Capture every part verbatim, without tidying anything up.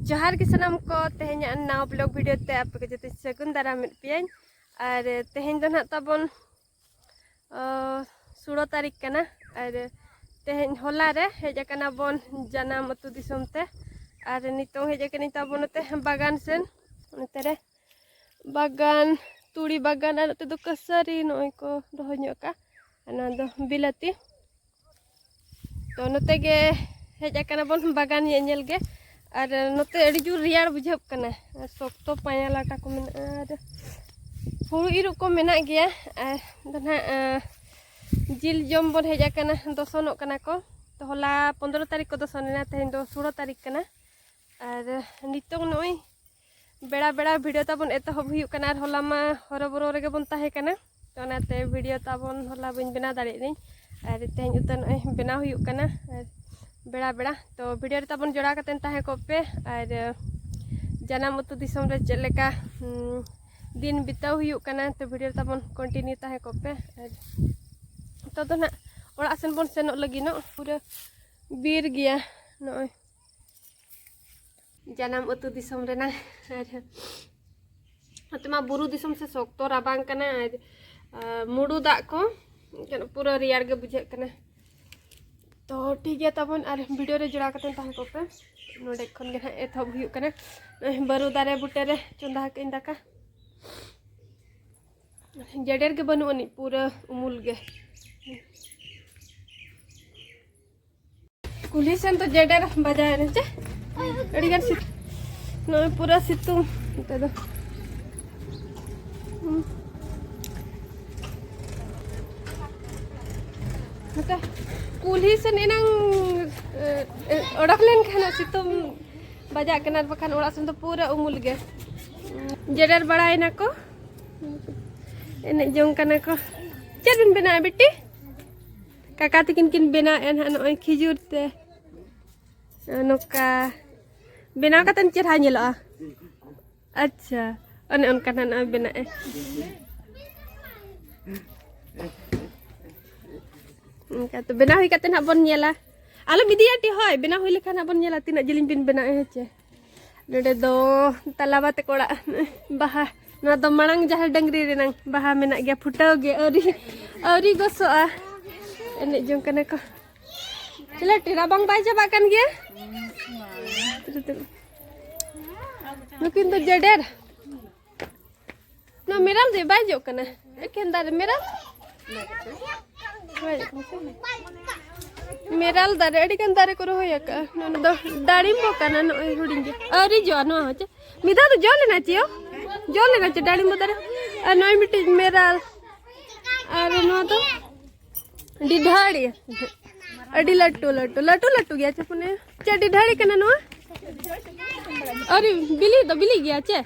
ᱡᱚᱦᱟᱨ ᱜᱮ ᱥᱟᱱᱟᱢ ᱠᱚ, ᱛᱮᱦᱮᱧᱟᱜ ᱱᱟᱣᱟ ᱵᱞᱚᱜ ᱵᱷᱤᱰᱤᱭᱳ ᱛᱮ ᱟᱯᱮ ᱠᱚ ᱡᱚᱛᱚ ᱥᱟᱹᱜᱩᱱ ᱫᱟᱨᱟᱢᱮᱫ ᱯᱮᱭᱟᱹᱧ᱾ ᱟᱨ ᱛᱮᱦᱮᱧ ᱫᱚ ᱱᱟᱦᱟᱜ ᱛᱟᱵᱚᱱ, ᱚ, ᱥᱳᱞᱳ ᱛᱟᱹᱨᱤᱠᱷ ᱠᱟᱱᱟ᱾ ᱟᱨ ᱛᱮᱦᱮᱧ ᱦᱚᱞᱟ ᱨᱮ ᱦᱮᱡ ᱟᱠᱟᱱᱟ ᱵᱚᱱ ᱡᱟᱱᱟᱢ ᱟᱹᱛᱩ ᱫᱤᱥᱚᱢ ᱛᱮ᱾ ᱟᱨ ᱱᱤᱛᱚᱝ ᱦᱮᱡ ᱟᱠᱟᱱᱟᱹᱧ ᱛᱟᱵᱚᱱ ᱱᱚᱛᱮ ᱵᱟᱜᱟᱱ ᱥᱮᱱ, ᱱᱚᱛᱮ ᱨᱮ ᱵᱟᱜᱟᱱ, ᱛᱩᱲᱤ ᱵᱟᱜᱟᱱ, ᱟᱨ ᱱᱚᱛᱮ ᱫᱚ ᱠᱟᱹᱥᱟᱹᱨᱤ ᱱᱚᱜᱼᱚᱭ ᱠᱚ ᱨᱚᱦᱚᱭ ᱧᱚᱜ ᱟᱠᱟᱫ, ᱟᱨ ᱱᱚᱣᱟ ᱫᱚ ᱵᱤᱞᱟᱹᱛᱤ᱾ ᱛᱚ ᱱᱚᱛᱮ ᱜᱮ ᱦᱮᱡ ᱟᱠᱟᱱᱟ ᱵᱚᱱ ᱵᱟᱜᱟᱱ ᱧᱮᱧᱮᱞ ᱜᱮ᱾ ᱟᱨ ᱱᱚᱛᱮ ᱟᱹᱰᱤ ᱡᱳᱨ ᱨᱮᱭᱟᱲ ᱵᱩᱡᱷᱟᱹᱜ ᱠᱟᱱᱟ, ᱟᱨ ᱥᱚᱠᱛᱚ ᱯᱟᱭᱟ ᱞᱟᱴᱟ ᱠᱚ ᱢᱮᱱᱟᱜᱼᱟ, ᱟᱨ ᱦᱩᱲᱩ ᱤᱨᱚᱜ ᱠᱚ ᱢᱮᱱᱟᱜ ᱜᱮᱭᱟ᱾ ᱟᱨ ᱫᱚ ᱱᱟᱦᱟᱜ, ᱟᱸ, ᱡᱤᱞ ᱡᱚᱢ ᱵᱚᱱ ᱦᱮᱡ ᱟᱠᱟᱱᱟ, ᱫᱚᱥᱚᱱᱚᱜ ᱠᱟᱱᱟ ᱠᱚ᱾ ᱛᱚ ᱦᱚᱞᱟ ᱯᱚᱱᱫᱽᱨᱚ ᱛᱟᱹᱨᱤᱠᱷ ᱠᱚ ᱫᱚᱥᱚᱱ ᱮᱱᱟ, ᱛᱮᱦᱮᱧ ᱫᱚ ᱥᱳᱞᱳ ᱛᱟᱹᱨᱤᱠᱷ ᱠᱟᱱᱟ᱾ ᱟᱨ ᱱᱤᱛᱚᱝ ᱱᱚᱜᱼᱚᱭ ᱵᱮᱲᱟ ᱵᱮᱲᱟ ᱵᱷᱤᱰᱤᱭᱳ ᱛᱟᱵᱚᱱ ᱮᱛᱚᱦᱚᱵ ᱦᱩᱭᱩᱜ ᱠᱟᱱᱟ, ᱟᱨ ᱦᱚᱞᱟ ᱢᱟ ᱦᱚᱨᱚᱵᱚᱨᱚ ᱨᱮᱜᱮ ᱵᱚᱱ ᱛᱟᱦᱮᱸ ᱠᱟᱱᱟ᱾ ᱛᱚ ᱚᱱᱟᱛᱮ ᱵᱷᱤᱰᱤᱭᱳ ᱛᱟᱵᱚᱱ ᱦᱚᱞᱟ ᱵᱟᱹᱧ ᱵᱮᱱᱟᱣ ᱫᱟᱲᱮᱭᱟᱫᱟᱹᱧ, ᱟᱨ ᱛᱮᱦᱮᱧ ᱩᱛᱟᱹᱨ ᱱᱚᱜᱼᱚᱭ ᱵᱮᱱᱟᱣ ᱦᱩᱭᱩᱜ ᱠᱟᱱᱟ᱾ ᱟᱨ ᱵᱮᱲᱟ ᱵᱮᱲᱟ ᱛᱚ ᱵᱷᱤᱰᱤᱭᱳ ᱨᱮ ᱛᱟᱵᱚᱱ ᱡᱚᱲᱟᱣ ᱠᱟᱛᱮᱫ ᱛᱟᱦᱮᱸ ᱠᱚᱜ ᱯᱮ᱾ ᱟᱨ ᱡᱟᱱᱟᱢ ᱟᱹᱛᱩ ᱫᱤᱥᱚᱢ ᱨᱮ ᱪᱮᱫ ᱞᱮᱠᱟ, ᱩᱸ, ᱫᱤᱱ ᱵᱤᱛᱟᱹᱣ ᱦᱩᱭᱩᱜ ᱠᱟᱱᱟ, ᱛᱚ ᱵᱷᱤᱰᱤᱭᱳ ᱨᱮ ᱛᱟᱵᱚᱱ ᱠᱚᱱᱴᱤᱱᱤᱭᱩ ᱛᱟᱦᱮᱸ ᱠᱚᱜ ᱯᱮ᱾ ᱟᱨ ᱱᱤᱛᱚᱜ ᱫᱚ ᱱᱟᱜ ᱚᱲᱟᱜ ᱥᱮᱱ ᱵᱚᱱ ᱥᱮᱱᱚᱜ ᱞᱟᱹᱜᱤᱫ᱾ ᱱᱚᱜ ᱯᱩᱨᱟᱹ ᱵᱤᱨ ᱜᱮᱭᱟ ᱱᱚᱜᱼᱚᱭ ᱡᱟᱱᱟᱢ ᱟᱹᱛᱩ ᱫᱤᱥᱚᱢ ᱨᱮᱱᱟᱜ᱾ ᱟᱨ ᱱᱚᱛᱮ ᱢᱟ ᱵᱩᱨᱩ ᱫᱤᱥᱚᱢ ᱥᱮ ᱥᱚᱠᱛᱚ ᱨᱟᱵᱟᱝ ᱠᱟᱱᱟ, ᱟᱨ, ᱟᱨ ᱢᱩᱰᱩ ᱫᱟᱜ ᱠᱚ, ᱮᱱᱠᱷᱟᱱ ᱯᱩᱨᱟᱹ ᱨᱮᱭᱟᱲ ᱜᱮ ᱵᱩᱡᱷᱟᱹᱜ ᱠᱟᱱᱟ᱾ ᱛᱚ ᱴᱷᱤᱠ ᱜᱮᱭᱟ ᱛᱟᱵᱚᱱ, ᱟᱨ ᱵᱷᱤᱰᱤᱭᱳ ᱨᱮ ᱡᱚᱲᱟᱣ ᱠᱟᱛᱮ ᱛᱟᱦᱮᱸ ᱠᱚᱜ ᱯᱮ᱾ ᱱᱚᱰᱮ ᱠᱷᱚᱱ ᱜᱮ ᱱᱟᱦᱟᱜ ᱮᱛᱚᱦᱚᱵ ᱦᱩᱭᱩᱜ ᱠᱟᱱᱟ᱾ ᱱᱚᱜᱼᱚᱭ ᱵᱟᱹᱨᱩ ᱫᱟᱨᱮ ᱵᱩᱴᱟᱹ ᱨᱮ ᱪᱚᱸᱫᱟ ᱟᱠᱟᱫᱟᱹᱧ ᱫᱟᱠᱟ᱾ ᱡᱮᱰᱮᱨ ᱜᱮ ᱵᱟᱹᱱᱩᱜ ᱟᱹᱱᱤᱡ, ᱯᱩᱨᱟᱹ ᱩᱢᱩᱞ ᱜᱮ᱾ ᱠᱩᱞᱦᱤ ᱥᱮᱱ ᱫᱚ ᱡᱮᱰᱮᱨ ᱵᱟᱡᱟᱭᱮᱱᱟ ᱪᱮ? ᱟᱹᱰᱤ ᱜᱟᱱ ᱥᱤᱛ-, ᱱᱚᱜᱼᱚᱭ ᱯᱩᱨᱟᱹ ᱥᱤᱛᱩᱝ ᱱᱚᱛᱮ ᱫᱚ᱾ ᱦᱩᱸ᱾ ᱱᱚᱛᱮ ᱠᱩᱞᱦᱤ ᱥᱮᱱ ᱮᱱᱟᱝ, ᱮ, ᱮ, ᱚᱰᱚᱠ ᱞᱮᱱᱠᱷᱟᱱ ᱥᱤᱛᱩᱝ ᱵᱟᱡᱟᱜ ᱠᱟᱱᱟ, ᱟᱨ ᱵᱟᱠᱷᱟᱱ ᱚᱲᱟᱜ ᱥᱮᱱ ᱫᱚ ᱯᱩᱨᱟᱹ ᱩᱢᱩᱞ ᱜᱮ᱾ ᱡᱮᱰᱮᱨ ᱵᱟᱲᱟᱭᱮᱱᱟ ᱠᱚ, ᱮᱱᱮᱡ ᱡᱚᱝ ᱠᱟᱱᱟ ᱠᱚ᱾ ᱪᱮᱫ ᱵᱤᱱ ᱵᱮᱱᱟᱣᱟ ᱵᱤᱴᱤ? ᱠᱟᱠᱟ ᱛᱤᱠᱤᱱ ᱠᱤᱱ ᱵᱮᱱᱟᱣᱮᱫᱼᱟ ᱱᱟᱦᱟᱜ ᱱᱚᱜᱼᱚᱭ ᱠᱷᱤᱡᱩᱨ ᱛᱮ᱾ ᱱᱚᱝᱠᱟ ᱵᱮᱱᱟᱣ ᱠᱟᱛᱮᱫ ᱪᱮᱦᱨᱟ ᱧᱮᱞᱚᱜᱼᱟ᱾ ᱟᱪᱪᱷᱟ, ᱚᱱᱮ ᱚᱱᱠᱟ ᱱᱟᱦᱟᱜ ᱱᱚᱜᱼᱚᱭ ᱵᱮᱱᱟᱣᱮᱫᱼᱟ᱾ ᱚᱱᱠᱟ ᱛᱚ ᱵᱮᱱᱟᱣ ᱦᱩᱭ ᱠᱟᱛᱮᱫ ᱱᱟᱦᱟᱜ ᱵᱚᱱ ᱧᱮᱞᱟ᱾ ᱟᱞᱚᱢ ᱤᱫᱤᱭᱟ ᱴᱤ, ᱦᱳᱭ, ᱵᱮᱱᱟᱣ ᱦᱩᱭ ᱞᱮᱠᱷᱟᱱ ᱱᱟᱦᱟᱜ ᱵᱚᱱ ᱧᱮᱞᱟ ᱛᱤᱱᱟᱹᱜ ᱡᱤᱞᱤᱧ ᱵᱤᱱ ᱵᱮᱱᱟᱣᱮᱫᱼᱟ, ᱦᱮᱸ ᱪᱮ? ᱱᱚᱰᱮ ᱫᱚ ᱛᱟᱞᱟᱵᱟ ᱛᱟᱠᱚ ᱚᱲᱟᱜ ᱵᱟᱦᱟ, ᱱᱚᱣᱟ ᱫᱚ ᱢᱟᱲᱟᱝ ᱡᱟᱦᱮᱨ ᱰᱟᱹᱝᱨᱤ ᱨᱮᱱᱟᱝ ᱵᱟᱦᱟ ᱢᱮᱱᱟᱜ ᱜᱮᱭᱟ, ᱯᱷᱩᱴᱟᱹᱣ ᱜᱮ ᱟᱹᱣᱨᱤ, ᱟᱹᱣᱨᱤ ᱜᱚᱥᱚᱜᱼᱟ᱾ ᱮᱱᱮᱡ ᱡᱚᱝ ᱠᱟᱱᱟ ᱠᱚ᱾ ᱪᱚᱞᱚ, ᱴᱮᱨᱟ ᱵᱟᱝ ᱵᱟᱭ ᱪᱟᱵᱟᱜ ᱠᱟᱱ ᱜᱮᱭᱟ? ᱱᱩᱠᱤᱱ ᱫᱚ ᱡᱮᱰᱮᱨ᱾ ᱱᱚᱣᱟ ᱢᱮᱨᱟᱞ ᱫᱚ ᱵᱟᱭ ᱡᱚᱜ ᱠᱟᱱᱟ, ᱮᱠᱮᱱ ᱫᱟᱨᱮ ᱢᱮᱨᱟᱞ᱾ ᱢᱮᱨᱟᱞ ᱫᱟᱨᱮ, ᱟᱹᱰᱤ ᱜᱟᱱ ᱫᱟᱨᱮ ᱠᱚ ᱨᱚᱦᱚᱭ ᱟᱠᱟᱫᱼᱟ᱾ ᱱᱚᱣᱟ ᱫᱚ ᱰᱟᱲᱤᱢᱵᱚ ᱠᱟᱱᱟ, ᱱᱚᱜᱼᱚᱭ ᱦᱩᱰᱤᱧ ᱜᱮ, ᱟᱹᱣᱨᱤ ᱡᱚᱜᱼᱟ᱾ ᱱᱚᱣᱟ ᱦᱚᱸ ᱪᱮ ᱢᱤᱫ ᱫᱷᱟᱣ ᱫᱚ ᱡᱚ ᱞᱮᱱᱟ ᱪᱮ, ᱡᱚ ᱞᱮᱱᱟ ᱪᱮ ᱰᱟᱲᱤᱢᱵᱚ ᱫᱟᱨᱮ? ᱟᱨ ᱱᱚᱜᱼᱚᱭ ᱢᱤᱫᱴᱤᱡ ᱢᱮᱨᱟᱞ, ᱟᱨ ᱱᱚᱣᱟ ᱫᱚ ᱰᱤᱰᱷᱟᱹᱲᱤ, ᱟᱹᱰᱤ ᱞᱟᱹᱴᱩ ᱞᱟᱹᱴᱩ ᱞᱟᱹᱴᱩ ᱞᱟᱹᱴᱩ ᱜᱮᱭᱟ ᱪᱮ ᱯᱩᱱᱮ? ᱪᱮ ᱰᱤᱰᱷᱟᱹᱲᱤ ᱠᱟᱱᱟ ᱱᱚᱣᱟ? ᱟᱹᱣᱨᱤ ᱵᱤᱞᱤ ᱫᱚ ᱵᱤᱞᱤ ᱜᱮᱭᱟ ᱪᱮ?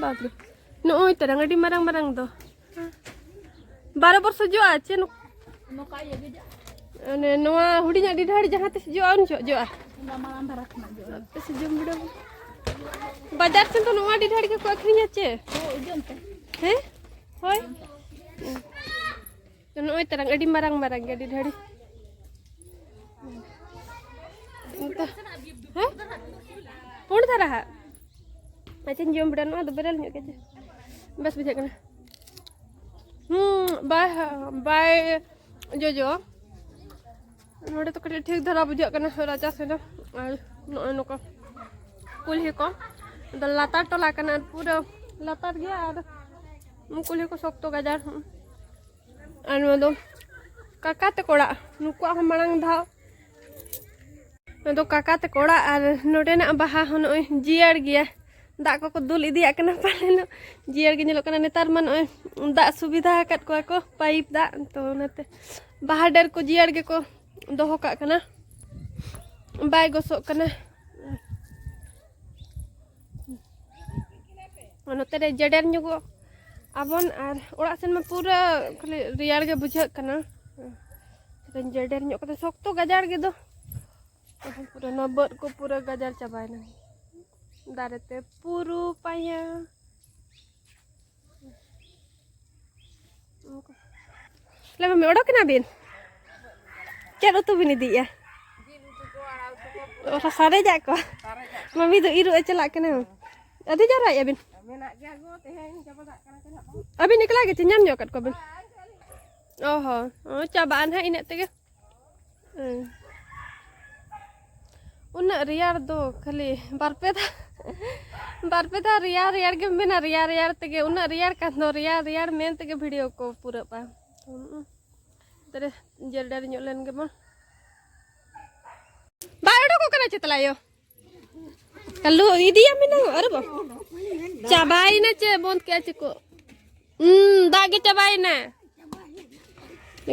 ᱵᱟᱯᱨᱮ, ᱱᱚᱜᱼᱚᱭ ᱛᱟᱨᱟᱝ ᱟᱹᱰᱤ ᱢᱟᱨᱟᱝ ᱢᱟᱨᱟᱝ ᱫᱚ᱾ ᱵᱟᱨᱚ ᱵᱚᱨᱥᱚ ᱡᱚᱜᱼᱟ ᱪᱮ? ᱱᱚ-, ᱚᱱᱮ ᱱᱚᱣᱟ ᱦᱩᱰᱤᱧᱟᱜ ᱰᱤᱰᱷᱟᱹᱲᱤ ᱡᱟᱦᱟᱸ ᱛᱤᱥ ᱡᱚᱜᱼᱟ, ᱩᱱ ᱡᱚᱦᱚᱜ ᱡᱚᱜᱼᱟ᱾ ᱟᱯᱮ ᱥᱮ ᱡᱚᱢ ᱵᱤᱰᱟᱹᱣ᱾ ᱵᱟᱡᱟᱨ ᱥᱮᱱ ᱫᱚ ᱱᱚᱣᱟ ᱰᱤᱰᱷᱟᱹᱲᱤ ᱜᱮᱠᱚ ᱟᱹᱠᱷᱨᱤᱧᱟ ᱪᱮ? ᱦᱮᱸ? ᱦᱳᱭ᱾ ᱛᱚ ᱱᱚᱜᱼᱚᱭ ᱛᱟᱨᱟᱝ ᱟᱹᱰᱤ ᱢᱟᱨᱟᱝ ᱢᱟᱨᱟᱝ ᱜᱮᱭᱟ ᱰᱤᱰᱷᱟᱹᱲᱤ᱾ ᱦᱮᱸ? ᱯᱩᱸᱰ ᱫᱷᱟᱨᱟ ᱦᱟᱸᱜ᱾ ᱟᱪᱪᱷᱟᱧ ᱡᱚᱢ ᱵᱤᱰᱟᱹᱣ, ᱱᱚᱣᱟ ᱫᱚ ᱵᱮᱨᱮᱞ ᱧᱚᱜ ᱜᱮᱭᱟ ᱪᱮ? ᱵᱮᱥ ᱵᱩᱡᱷᱟᱹᱜ ᱠᱟᱱᱟ᱾ ᱦᱩᱸ, ᱵᱟᱭ, ᱵᱟᱭ ᱡᱚᱡᱚ᱾ ᱱᱚᱰᱮ ᱫᱚ ᱠᱟᱹᱴᱤᱡ ᱴᱷᱤᱠ ᱫᱷᱟᱨᱟ ᱵᱩᱡᱷᱟᱹᱜ ᱠᱟᱱᱟ ᱨᱟᱪᱟ ᱥᱮᱫ ᱫᱚ᱾ ᱟᱨ ᱱᱚᱜᱼᱚᱭ ᱱᱚᱝᱠᱟ ᱠᱩᱞᱦᱤ ᱠᱚ᱾ ᱟᱫᱚ ᱞᱟᱛᱟᱨ ᱴᱚᱞᱟ ᱠᱟᱱᱟ, ᱯᱩᱨᱟᱹ ᱞᱟᱛᱟᱨ ᱜᱮᱭᱟ᱾ ᱟᱨ ᱠᱩᱞᱦᱤ ᱠᱚ ᱥᱚᱠᱛᱚ ᱜᱟᱡᱟᱲ᱾ ᱟᱨ ᱱᱚᱣᱟ ᱫᱚ ᱠᱟᱠᱟ ᱛᱟᱠᱚ ᱚᱲᱟᱜ, ᱱᱩᱠᱩᱣᱟᱜ ᱦᱚᱸ ᱢᱟᱲᱟᱝ ᱫᱷᱟᱣ᱾ ᱱᱚᱣᱟ ᱫᱚ ᱠᱟᱠᱟ ᱛᱟᱠᱚ ᱚᱲᱟᱜ᱾ ᱟᱨ ᱱᱚᱰᱮᱱᱟᱜ ᱵᱟᱦᱟ ᱦᱚᱸ ᱱᱚᱜᱼᱚᱭ ᱡᱤᱭᱟᱹᱲ ᱜᱮᱭᱟ, ᱫᱟᱜ ᱠᱚᱠᱚ ᱫᱩᱞ ᱤᱫᱤᱭᱟᱜ ᱠᱟᱱᱟ ᱯᱟᱞᱮᱱᱚᱜ᱾ ᱡᱤᱭᱟᱹᱲ ᱜᱮ ᱧᱮᱞᱚᱜ ᱠᱟᱱᱟ᱾ ᱱᱮᱛᱟᱨ ᱢᱟ ᱱᱚᱜᱼᱚᱭ ᱫᱟᱜ ᱥᱩᱵᱤᱫᱷᱟ ᱟᱠᱟᱫ ᱠᱚᱣᱟ ᱠᱚ, ᱯᱟᱭᱤᱯ ᱫᱟᱜ, ᱛᱚ ᱚᱱᱟᱛᱮ ᱵᱟᱦᱟ ᱰᱟᱹᱨ ᱠᱚ ᱡᱤᱭᱟᱹᱲ ᱜᱮᱠᱚ ᱫᱚᱦᱚ ᱠᱟᱜ ᱠᱟᱱᱟ, ᱵᱟᱭ ᱜᱚᱥᱚᱜ ᱠᱟᱱᱟ᱾ ᱱᱚᱛᱮ ᱨᱮ ᱡᱮᱰᱮᱨ ᱧᱚᱜᱚᱜ ᱟᱵᱚᱱ᱾ ᱟᱨ ᱚᱲᱟᱜ ᱥᱮᱱ ᱢᱟ ᱯᱩᱨᱟᱹ ᱠᱷᱟᱹᱞᱤ ᱨᱮᱭᱟᱲ ᱜᱮ ᱵᱩᱡᱷᱟᱹᱜ ᱠᱟᱱᱟ᱾ ᱡᱮᱰᱮᱨ ᱧᱚᱜ ᱠᱟᱛᱮ ᱥᱚᱠᱛᱚ ᱜᱟᱡᱟᱲ ᱜᱮ ᱫᱚ᱾ ᱯᱩᱨᱟᱹ ᱱᱚᱣᱟ ᱵᱟᱹᱫᱽ ᱠᱚ ᱯᱩᱨᱟᱹ ᱜᱟᱡᱟᱲ ᱪᱟᱵᱟᱭᱮᱱᱟ ᱫᱟᱨᱮ ᱛᱮ ᱯᱩᱨᱩ ᱯᱟᱭᱟ᱾ ᱞᱟᱹᱭ ᱢᱮ, ᱚᱰᱚᱠ ᱮᱱᱟ ᱵᱤᱱ? ᱪᱮᱫ ᱩᱛᱩ ᱵᱤᱱ ᱤᱫᱤᱭᱮᱜᱼᱟ? ᱚ, ᱥᱟᱨᱮᱡᱟᱜ ᱠᱚ᱾ ᱢᱟᱢᱤ ᱫᱚ ᱤᱨᱚᱜ ᱮ ᱪᱟᱞᱟᱜ ᱠᱟᱱᱟ᱾ ᱟᱹᱰᱤ ᱡᱟᱣᱨᱟᱭᱮᱫᱼᱟ ᱵᱤᱱ? ᱢᱮᱱᱟᱜ ᱜᱮᱭᱟ ᱜᱚ, ᱛᱮᱦᱮᱧ ᱪᱟᱵᱟ ᱠᱟᱜ ᱠᱟᱱᱟ ᱪᱮᱫᱟᱜ ᱵᱟᱝ? ᱟᱹᱵᱤᱱ ᱮᱠᱞᱟ ᱜᱮ ᱪᱮ ᱧᱟᱢ ᱧᱚᱜ ᱟᱠᱟᱫ ᱠᱚᱣᱟ ᱵᱤᱱ? ᱚ ᱦᱚᱸ, ᱚ, ᱪᱟᱵᱟᱜᱼᱟ ᱱᱟᱦᱟᱜ ᱤᱱᱟᱹᱜ ᱛᱮᱜᱮ᱾ ᱦᱮᱸ᱾ ᱩᱱᱟᱹᱜ ᱨᱮᱭᱟᱲ ᱫᱚ ᱠᱷᱟᱹᱞᱤ ᱵᱟᱨ ᱯᱮ ᱫᱷᱟᱣ, ᱵᱟᱨ ᱯᱮ ᱫᱷᱟᱣ ᱨᱮᱭᱟᱲ ᱨᱮᱭᱟᱲ ᱜᱮᱢ ᱢᱮᱱᱟ, ᱨᱮᱭᱟᱲ ᱨᱮᱭᱟᱲ ᱛᱮᱜᱮ, ᱩᱱᱟᱹᱜ ᱨᱮᱭᱟᱲ ᱠᱟᱱ ᱫᱚ ᱨᱮᱭᱟᱲ ᱨᱮᱭᱟᱲ ᱢᱮᱱ ᱛᱮᱜᱮ ᱵᱷᱤᱰᱤᱭᱳ ᱠᱚ ᱯᱩᱨᱟᱹᱜᱼᱟ᱾ ᱦᱩᱸ᱾ ᱛᱟᱦᱞᱮ ᱡᱮᱨᱰᱟᱨ ᱧᱚᱜ ᱞᱮᱱ ᱜᱮᱵᱚᱱ᱾ ᱵᱟᱭ ᱚᱰᱚᱠᱚᱜ ᱠᱟᱱᱟ ᱪᱮ ᱛᱟᱞᱟᱭᱚ? ᱠᱟᱞᱩ ᱤᱫᱤᱭᱟ ᱢᱮᱱᱟᱝ ᱟᱨ ᱵᱚ᱾ ᱪᱟᱵᱟᱭᱮᱱᱟ ᱪᱮ ᱵᱚᱱᱫ ᱠᱮᱜᱼᱟ ᱪᱮ ᱠᱚ? ᱦᱩᱸ, ᱫᱟᱜ ᱜᱮ ᱪᱟᱵᱟᱭᱮᱱᱟ᱾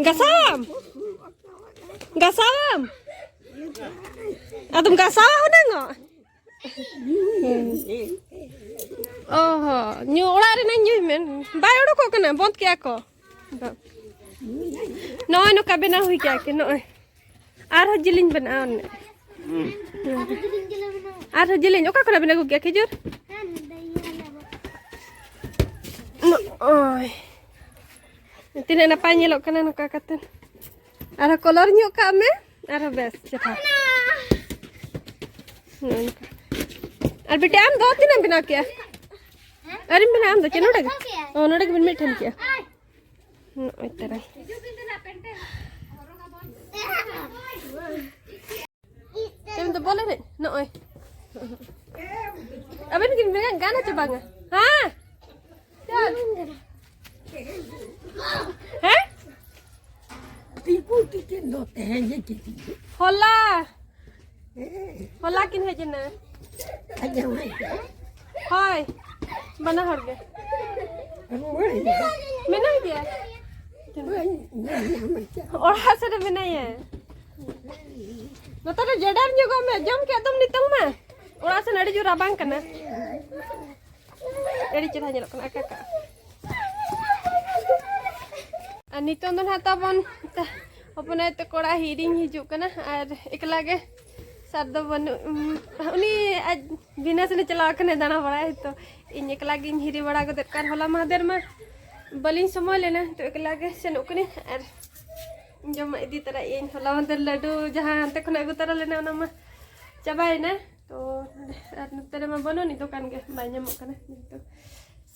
ᱜᱟᱥᱟᱣᱟᱢ? ᱜᱟᱥᱟᱣᱟᱢ? ᱟᱫᱚᱢ ᱜᱟᱥᱟᱣᱟ ᱦᱩᱱᱟᱹᱝ ᱚᱜ? ᱚ ᱦᱚᱸ, ᱧᱩ ᱚᱲᱟᱜ ᱨᱮᱱᱟᱜ ᱧᱩᱭ ᱢᱮ᱾ ᱵᱟᱭ ᱚᱰᱚᱠᱚᱜ ᱠᱟᱱᱟ, ᱵᱚᱱᱫ ᱠᱮᱜᱼᱟ ᱠᱚ᱾ ᱱᱚᱜᱼᱚᱭ ᱱᱚᱝᱠᱟ ᱵᱮᱱᱟᱣ ᱦᱩᱭ ᱠᱮᱜᱼᱟ ᱠᱤ, ᱱᱚᱜᱼᱚᱭ᱾ ᱟᱨᱦᱚᱸ ᱡᱤᱞᱤᱧ ᱵᱮᱱᱟᱣᱟ ᱚᱱᱮ᱾ ᱟᱨᱦᱚᱸ ᱡᱤᱞᱤᱧ, ᱚᱠᱟ ᱠᱷᱚᱱᱟᱜ ᱵᱮᱱ ᱟᱹᱜᱩ ᱠᱮᱜᱼᱟ ᱠᱷᱤᱡᱩᱨ? ᱱᱚᱜᱼᱚᱭ᱾ ᱛᱤᱱᱟᱹᱜ ᱱᱟᱯᱟᱭ ᱧᱮᱞᱚᱜ ᱠᱟᱱᱟ ᱱᱚᱝᱠᱟ ᱠᱟᱛᱮ᱾ ᱟᱨᱦᱚᱸ ᱠᱚᱞᱚᱨ ᱧᱚᱜ ᱠᱟᱜ ᱢᱮ, ᱟᱨᱦᱚᱸ ᱵᱮᱥ ᱪᱮᱦᱨᱟ᱾ ᱱᱚᱜᱼᱚ ᱱᱚᱝᱠᱟ᱾ ᱟᱨ ᱵᱤᱴᱤ, ᱟᱢ ᱫᱚ ᱛᱤᱱᱟᱹᱜ ᱮᱢ ᱵᱮᱱᱟᱣ ᱠᱮᱜᱼᱟ? ᱟᱹᱣᱨᱤᱢ ᱵᱮᱱᱟᱣᱟ ᱟᱢ ᱫᱚ? ᱪᱮ ᱱᱚᱰᱮ ᱜᱮ? ᱚ, ᱱᱚᱰᱮ ᱜᱮᱵᱮᱱ ᱢᱤᱫ ᱴᱷᱮᱱ ᱠᱮᱜᱼᱟ᱾ ᱱᱚᱜᱼᱚᱭ ᱛᱟᱨᱟ᱾ ᱪᱮᱫ ᱫᱚ ᱵᱚᱞ ᱮᱱᱮᱡ? ᱱᱚᱜᱼᱚᱭ᱾ ᱟᱵᱮᱱ ᱠᱤᱱ ᱵᱮᱱ ᱜᱟᱱᱟ ᱪᱮ ᱵᱟᱝᱟ? ᱦᱮᱸ? ᱪᱚᱞ᱾ ᱦᱮᱸ? ᱫᱤᱠᱩ ᱛᱤᱠᱤᱱ ᱫᱚ ᱛᱮᱦᱮᱧ ᱜᱮ ᱠᱤᱱ ᱦᱤᱡᱩᱜ᱾ ᱦᱚᱞᱟ᱾ ᱦᱮᱸ᱾ ᱦᱚᱞᱟ ᱠᱤᱱ ᱦᱮᱡ ᱮᱱᱟ᱾ ᱟᱸᱡᱚᱢ ᱦᱚᱭ᱾ ᱦᱳᱭ᱾ ᱵᱟᱱᱟ ᱦᱚᱲ ᱜᱮ᱾ ᱨᱩᱣᱟᱹᱲ ᱮᱱᱟ᱾ ᱢᱮᱱᱟᱭ ᱜᱮᱭᱟ᱾ ᱵᱟᱹᱧ ᱧᱮᱞ ᱧᱟᱢ ᱠᱮᱫ᱾ ᱚᱲᱟᱜ ᱥᱮᱫ ᱨᱮ ᱢᱮᱱᱟᱭᱟ᱾ ᱱᱚᱛᱮ ᱨᱮ ᱡᱮᱰᱟᱨ ᱧᱚᱜᱚᱜ ᱢᱮ, ᱡᱚᱢ ᱠᱮᱫ ᱫᱚᱢ ᱱᱤᱛᱚᱝ ᱢᱟ᱾ ᱚᱲᱟᱜ ᱥᱮᱱ ᱟᱹᱰᱤ ᱡᱳᱨ ᱨᱟᱵᱟᱝ ᱠᱟᱱᱟ᱾ ᱟᱹᱰᱤ ᱪᱮᱦᱨᱟ ᱧᱮᱞᱚᱜ ᱠᱟᱱᱟ ᱟᱠᱟᱠᱟ᱾ ᱟᱨ ᱱᱤᱛᱚᱝ ᱫᱚ ᱱᱟᱦᱟᱜ ᱛᱟᱵᱚᱱ ᱦᱚᱯᱚᱱ ᱟᱭᱳ ᱛᱟᱠᱚ ᱚᱲᱟᱜ ᱦᱤᱨᱤᱧ ᱦᱤᱡᱩᱜ ᱠᱟᱱᱟ ᱟᱨ ᱮᱠᱞᱟ ᱜᱮ ᱥᱟᱨ ᱫᱚ ᱵᱟᱹᱱᱩᱜ, ᱩᱱᱤ ᱟᱡ ᱵᱤᱱᱟ ᱥᱮᱱᱮ ᱪᱟᱞᱟᱣ ᱠᱟᱱᱟ ᱫᱟᱬᱟ ᱵᱟᱲᱟᱭ᱾ ᱛᱚ ᱤᱧ ᱮᱠᱞᱟ ᱜᱤᱧ ᱦᱤᱨᱤ ᱵᱟᱲᱟ ᱜᱚᱫᱮᱫ ᱠᱟᱱ, ᱦᱚᱞᱟ ᱢᱟᱦᱫᱮᱨ ᱢᱟ ᱵᱟᱹᱞᱤᱧ ᱥᱚᱢᱚᱭ ᱞᱮᱱᱟ, ᱛᱚ ᱮᱠᱞᱟ ᱜᱮ ᱥᱮᱱᱚᱜ ᱠᱟᱹᱱᱟᱹᱧ᱾ ᱟᱨ ᱡᱚᱢᱟᱜ ᱤᱫᱤ ᱛᱚᱨᱟᱭᱮᱫ ᱟᱹᱧ, ᱦᱚᱞᱟ ᱢᱟᱦᱫᱮᱨ ᱞᱟᱹᱰᱩ ᱡᱟᱦᱟᱸ ᱦᱟᱱᱛᱮ ᱠᱷᱚᱱᱟᱜ ᱟᱹᱜᱩ ᱛᱚᱨᱟ ᱞᱮᱱᱟ ᱚᱱᱟ ᱢᱟ ᱪᱟᱵᱟᱭᱮᱱᱟ᱾ ᱛᱚ ᱟᱨ ᱱᱚᱛᱮ ᱨᱮᱢᱟ ᱵᱟᱹᱱᱩᱜ ᱟᱹᱱᱤᱡ ᱫᱚᱠᱟᱱ ᱜᱮ, ᱵᱟᱭ ᱧᱟᱢᱚᱜ ᱠᱟᱱᱟ᱾ ᱡᱮᱦᱮᱛᱩ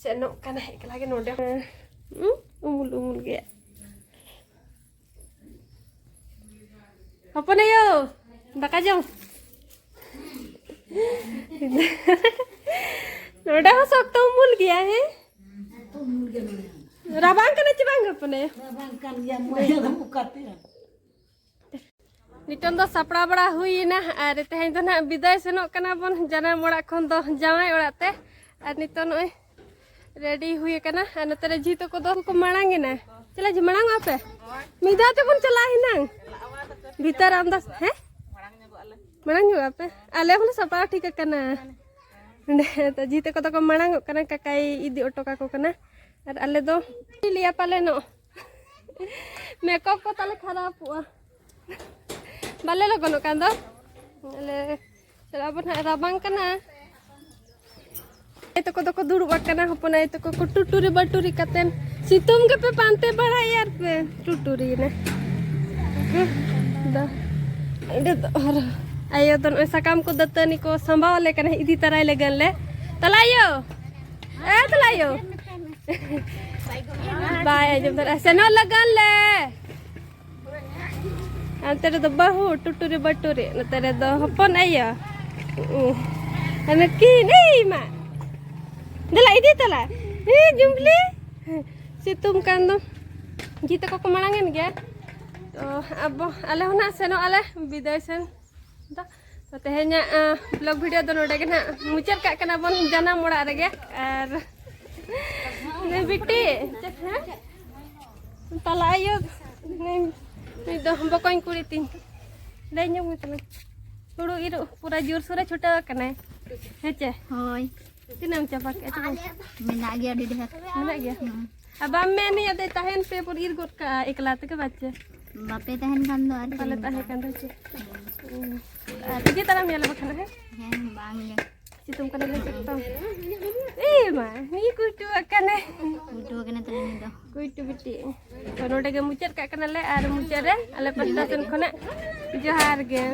ᱥᱮᱱᱚᱜ ᱠᱟᱱᱟ ᱮᱠᱞᱟ ᱜᱮ ᱱᱚᱰᱮ᱾ ᱦᱩᱸ, ᱩᱢᱩᱞ ᱩᱢᱩᱞ ᱜᱮ᱾ ᱦᱚᱯᱚᱱ ᱟᱭᱳ, ᱫᱟᱠᱟ ᱡᱚᱢ᱾ ᱱᱚᱰᱮ ᱦᱚᱸ ᱥᱚᱠᱛᱚ ᱩᱢᱩᱞ ᱜᱮᱭᱟ᱾ ᱦᱮᱸ, ᱨᱟᱵᱟᱝ ᱠᱟᱱᱟ ᱪᱮ ᱵᱟᱝ ᱦᱚᱯᱚᱱ ᱟᱭᱳ? ᱨᱟᱵᱟᱝ ᱠᱟᱱ ᱜᱮᱭᱟ, ᱢᱟᱭᱟ ᱫᱚ ᱚᱠᱟᱛᱮ? ᱱᱤᱛᱚᱝ ᱫᱚ ᱥᱟᱯᱲᱟᱣ ᱵᱟᱲᱟ ᱦᱩᱭᱮᱱᱟ ᱟᱨ ᱛᱮᱦᱮᱧ ᱫᱚ ᱱᱟᱦᱟᱜ ᱵᱤᱫᱟᱹᱭ ᱥᱮᱱᱚᱜ ᱠᱟᱱᱟ ᱵᱚᱱ ᱡᱟᱱᱟᱢ ᱚᱲᱟᱜ ᱠᱷᱚᱱ ᱫᱚ ᱡᱟᱶᱟᱭ ᱚᱲᱟᱜ ᱛᱮ᱾ ᱟᱨ ᱱᱤᱛᱚᱝ ᱱᱚᱜᱼᱚᱭ ᱨᱮᱰᱤ ᱦᱩᱭ ᱟᱠᱟᱱᱟ᱾ ᱟᱨ ᱱᱚᱛᱮ ᱨᱮ ᱡᱷᱤ ᱛᱟᱠᱚ ᱫᱚ ᱠᱚ ᱢᱟᱲᱟᱝ ᱮᱱᱟ᱾ ᱪᱮᱫ ᱞᱮ ᱡᱷᱤ, ᱢᱟᱲᱟᱝ ᱚᱜᱼᱟ ᱯᱮ? ᱢᱤᱫ ᱫᱷᱟᱣ ᱛᱮᱵᱚᱱ ᱪᱟᱞᱟᱜᱼᱟ ᱦᱤᱱᱟᱹᱝ᱾ ᱵᱷᱤᱛᱟᱹᱨ ᱟᱢᱫᱟ, ᱦᱮᱸ? ᱢᱟᱲᱟᱝ ᱧᱚᱜᱚᱜᱼᱟ ᱯᱮ? ᱟᱞᱮ ᱦᱚᱸᱞᱮ ᱥᱟᱯᱲᱟᱣ ᱴᱷᱤᱠ ᱟᱠᱟᱱᱟ᱾ ᱱᱚᱰᱮ ᱛᱚ ᱡᱷᱤ ᱛᱟᱠᱚ ᱫᱚᱠᱚ ᱢᱟᱲᱟᱝ ᱚᱜ ᱠᱟᱱᱟ, ᱠᱟᱠᱟᱭ ᱤᱫᱤ ᱚᱴᱚ ᱠᱟᱠᱚ ᱠᱟᱱᱟ᱾ ᱟᱨ ᱟᱞᱮ ᱫᱚ ᱞᱟᱹᱭᱟ ᱯᱟᱞᱮᱱᱚᱜ ᱢᱮᱠᱟᱯ ᱠᱚ ᱛᱟᱞᱮ ᱠᱷᱟᱨᱟᱯᱚᱜᱼᱟ᱾ ᱵᱟᱞᱮ ᱞᱚᱜᱚᱱᱚᱜ ᱠᱟᱱ ᱫᱚ᱾ ᱟᱞᱮ ᱪᱟᱞᱟᱜ ᱟᱵᱚᱱ ᱦᱟᱸᱜ, ᱨᱟᱵᱟᱝ ᱠᱟᱱᱟ᱾ ᱟᱭᱳ ᱛᱟᱠᱚ ᱫᱚᱠᱚ ᱫᱩᱲᱩᱵ ᱟᱠᱟᱱᱟ, ᱦᱚᱯᱚᱱ ᱟᱭᱳ ᱛᱟᱠᱚ ᱠᱚ ᱴᱩᱴᱩᱨᱤ ᱵᱟᱹᱴᱩᱨᱤ ᱠᱟᱛᱮᱱ ᱥᱤᱛᱩᱝ ᱜᱮᱯᱮ ᱯᱟᱱᱛᱮ ᱵᱟᱲᱟᱭᱟ ᱟᱨ ᱯᱮ ᱴᱩᱴᱩᱨᱤᱭᱮᱱᱟ᱾ ᱫᱚ ᱚᱸᱰᱮ ᱫᱚ ᱟᱨ ᱟᱭᱳ ᱫᱚ ᱱᱚᱜᱼᱚᱭ ᱥᱟᱠᱟᱢ ᱠᱚ ᱫᱟᱹᱛᱟᱹᱱᱤ ᱠᱚ ᱥᱟᱢᱵᱟᱣ ᱟᱞᱮ ᱠᱟᱱᱟ, ᱤᱫᱤ ᱛᱟᱨᱟᱭ ᱞᱟᱹᱜᱤᱫ ᱞᱮ᱾ ᱛᱟᱞᱟ ᱟᱭᱳ, ᱮ ᱛᱟᱞᱟ ᱟᱭᱳ, ᱵᱟᱭ ᱟᱸᱡᱚᱢ ᱫᱟᱲᱮᱭᱟᱜᱼᱟ, ᱥᱮᱱᱚᱜ ᱞᱟᱹᱜᱤᱫ ᱞᱮ᱾ ᱚᱱᱛᱮ ᱨᱮᱫᱚ ᱵᱟᱹᱦᱩ ᱴᱩᱴᱩᱨᱤ ᱵᱟᱹᱴᱩᱨᱤ, ᱱᱚᱛᱮ ᱨᱮᱫᱚ ᱦᱚᱯᱚᱱ ᱟᱭᱳ᱾ ᱩᱸ᱾ ᱟᱨ ᱱᱩᱠᱤᱱ, ᱮᱭ ᱢᱟ᱾ ᱫᱮᱞᱟ, ᱤᱫᱤ ᱛᱟᱞᱟ᱾ ᱮᱭ ᱡᱩᱢᱞᱤ᱾ ᱥᱤᱛᱩᱝ ᱠᱟᱱ ᱫᱚ᱾ ᱡᱷᱤ ᱛᱟᱠᱚ ᱠᱚ ᱢᱟᱲᱟᱝ ᱮᱱ ᱜᱮᱭᱟ᱾ ᱛᱚ ᱟᱵᱚ, ᱟᱞᱮ ᱦᱚᱸ ᱱᱟᱜ ᱥᱮᱱᱚᱜ ᱟᱞᱮ ᱵᱤᱫᱟᱹᱭ ᱥᱮᱱ ᱫᱚ᱾ ᱛᱚ ᱛᱮᱦᱮᱧᱟᱜ, ᱟᱸ, vlog video ᱫᱚ ᱱᱚᱰᱮ ᱜᱮ ᱱᱟᱜ ᱢᱩᱪᱟᱹᱫ ᱠᱟᱜ ᱠᱟᱱᱟ ᱵᱚᱱ ᱡᱟᱱᱟᱢ ᱚᱲᱟᱜ ᱨᱮᱜᱮ᱾ ᱟᱨ ᱱᱩᱭ ᱵᱤᱴᱤ, ᱪᱮᱫ, ᱦᱮᱸ? ᱛᱟᱞᱟ ᱟᱭᱳ, ᱱᱩᱭ, ᱱᱩᱭ ᱫᱚ ᱵᱚᱠᱚᱧ ᱠᱩᱲᱤ ᱛᱤᱧ᱾ ᱞᱟᱹᱭ ᱧᱚᱜ ᱢᱮ ᱛᱟᱞᱟᱝ᱾ ᱦᱩᱲᱩ ᱤᱨᱚᱜ ᱯᱩᱨᱟᱹ ᱡᱳᱨᱥᱳᱨᱮ ᱪᱷᱩᱴᱟᱹᱣ ᱟᱠᱟᱱᱟᱭ᱾ ᱦᱮᱸ ᱪᱮ? ᱦᱳᱭ᱾ ᱛᱤᱱᱟᱹᱜ ᱮᱢ ᱪᱟᱵᱟ ᱠᱮᱜᱼᱟ ᱪᱮ ᱵᱟᱝ? ᱢᱮᱱᱟᱜ ᱜᱮᱭᱟ ᱟᱹᱰᱤ ᱰᱷᱮᱨ᱾ ᱢᱮᱱᱟᱜ ᱜᱮᱭᱟ? ᱦᱩᱸ᱾ ᱟᱨ ᱵᱟᱢ ᱢᱮᱱ ᱱᱤᱭᱟᱹ ᱫᱚ ᱛᱟᱦᱮᱱ ᱯᱮ ᱵᱚᱱ ᱤᱨ ᱜᱚᱫ ᱠᱟᱜᱼᱟ ᱮᱠᱞᱟ ᱛᱮᱜᱮ ᱵᱟᱪᱮ? ᱵᱟᱯᱮ ᱛᱟᱦᱮᱱ ᱠᱷᱟᱱ ᱫᱚ ᱟᱨ ᱵᱟᱞᱮ ᱪᱮᱫ ᱛᱟᱦᱮᱸ ᱞᱮᱠᱟ? ᱠᱷᱟᱱ ᱫᱚ ᱪᱮᱫ? ᱦᱩᱸ᱾ ᱟᱨ ᱤᱫᱤ ᱛᱟᱨᱟᱢ ᱭᱟᱞᱮ ᱵᱟᱠᱷᱟᱱ, ᱦᱮᱸ? ᱦᱮᱸ, ᱵᱟᱝ ᱜᱮ᱾ ᱥᱤᱛᱩᱝ ᱠᱟᱱᱟ ᱞᱮ ᱪᱮᱫ ᱛᱟᱢ? ᱮ ᱢᱟ, ᱱᱤᱭᱟᱹ ᱠᱩᱴᱩ ᱟᱠᱟᱱᱟᱭ᱾ ᱠᱩᱴᱩ ᱟᱠᱟᱱᱟ ᱛᱟᱞᱮ ᱱᱤᱭᱟᱹ ᱫᱚ᱾ ᱠᱩᱴᱩ ᱵᱤᱴᱤ᱾ ᱛᱚ ᱱᱚᱰᱮ ᱜᱮ ᱢᱩᱪᱟᱹᱫ ᱠᱟᱜ ᱠᱟᱱᱟᱞᱮ ᱟᱨ ᱢᱩᱪᱟᱹᱫ ᱨᱮ ᱟᱞᱮ ᱯᱟᱥᱴᱟ ᱥᱮᱱ ᱠᱷᱚᱱᱟᱜ ᱡᱚᱦᱟᱨ ᱜᱮ᱾